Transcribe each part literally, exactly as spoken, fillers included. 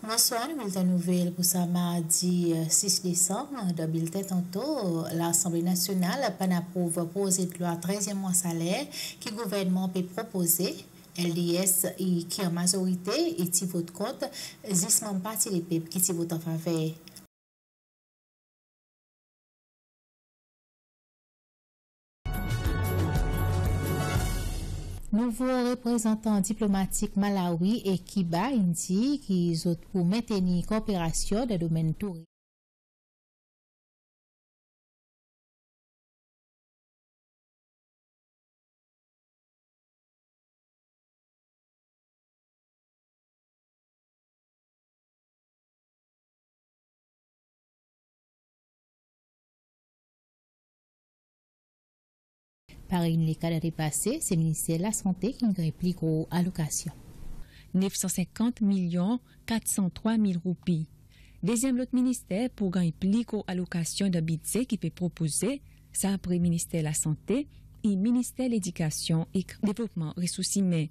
Bonswar, nou bilten nouvel pour sa mardi, euh, sis desanm. Dan bilten tanto, Lasanble Nasyonal pa'n aprouv prozedlwa trezyenm mwan saler ki gouvernman pe propoze. LDS i, ki an mazorite, i ti vot kont, zis manm Parti Lepep ki ti vot an faver. Nouvo reprezantan diplomatik Malawi e Kiba in dir ki zot pou mentenir korperasyon dan domenn tourizm. Parey in le ka dan lepase, se Minister Lasante ki'n ganny pli gro alokasyon. Nef san senkant milyon kat san trwa mil roupi. Dezyenm lot minister pou ganny pli gro alokasyon dan bidze ki pe propoze, sa apre Minister Lasante, i Minister Ledikasyon ek Devlopman Resours Imen.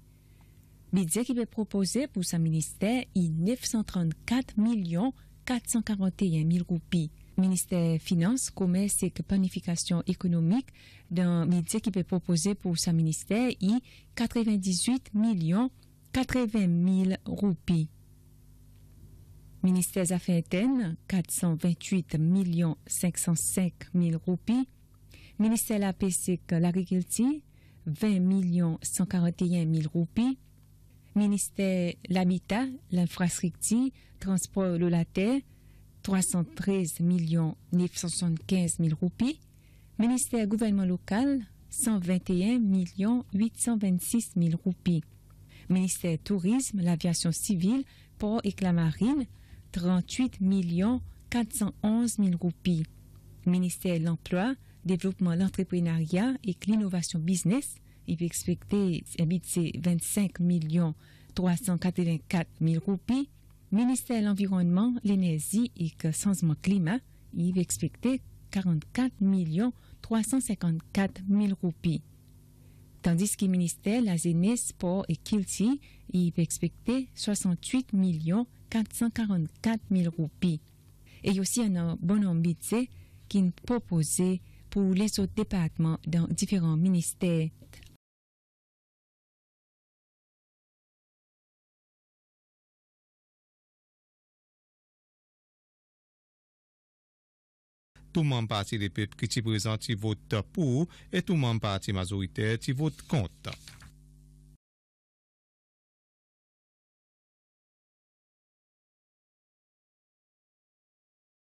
Bidze ki pe propoze pour sa minister i nef san trannkat milyon kat san karanteyen mil roupi. Minister Finans, Komers ek Planifikasyon Ekonomik, dan bidze ki pe propoze pour sa minister i katreven-dizwit milyon katreven mil roupi. Minister Zafer Entern, kat san ventwit milyon senk san senk mil roupi. Minister Lapes ek Lagrikiltir, ven milyon san karanteyen mil roupi. Minister Labita, Lenfrastriktir, Transpor lo Later, trwa san trez milyon nef san swasannkenz mil roupi. Minister Gouvernman Lokal, san venteyen milyon wit san vennsis mil roupi. Minister Tourizm, Lavyasyon Sivil, Por ek Lamarin, trannwit milyon kat san onz mil roupi. Minister Lanplwa, Devlopman Lantreprenarya ek Linovasyon Biznes, i pe ekspekte en bidze vennsenk milyon trwa san katrevenkat mil roupi. Minister Lanvironnman, Lenerzi ek Sanzman Klima, i pe ekspekte karannkat milyon trwa san senkannkat mil roupi. Tandis ki Minister Lazenes, Spor ek Kiltir, i pe ekspekte swasannwit milyon kat san karannkat mil roupi. E i osi annan bon nonm bidze ki'n propoze pour lezot departman dan diferan minister. Tou manm Parti Lepep ki ti prezan ti vot pour e tou manm parti mazoriter ti vot kont.